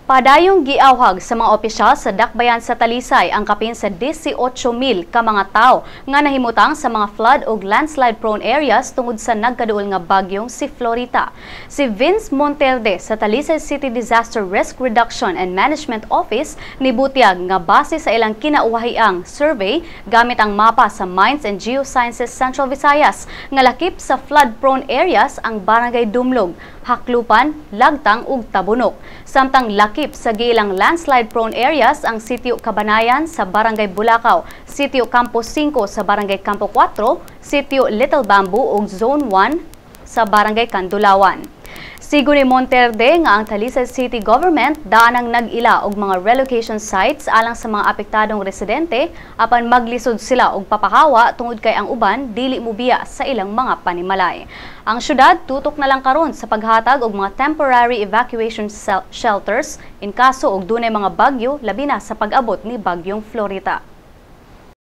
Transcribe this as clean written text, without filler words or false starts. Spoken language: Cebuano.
Padayong giawhag sa mga opisyal sa Dakbayan sa Talisay ang kapin sa 18,000 ka mga tawo nga nahimutang sa mga flood ug landslide prone areas tungod sa nagkaduol nga bagyong si Florita. Si Vince Monterde sa Talisay City Disaster Risk Reduction and Management Office nibutyag nga base sa ilang kinauwahiang survey gamit ang mapa sa Mines and Geosciences Central Visayas nga lakip sa flood prone areas ang Barangay Dumlog, Haklupan, Lagtang ug Tabunok. Samtang lakip sa giilang landslide prone areas ang Sitio Kabanayan sa Barangay Bulacau, Sitio Campo 5 sa Barangay Campo 4, Sitio Little Bamboo ug Zone 1 sa Barangay Kandulawan. Sigo ni Monterde nga ang Talisay City Government daan ang nag-ila og mga relocation sites alang sa mga apektadong residente, apan maglisod sila og papahawa tungod kay ang uban dili mobiya sa ilang mga panimalay. Ang syudad tutok na lang karon sa paghatag og mga temporary evacuation shelters in kaso og dunay mga bagyo, labi na sa pag-abot ni Bagyong Florita.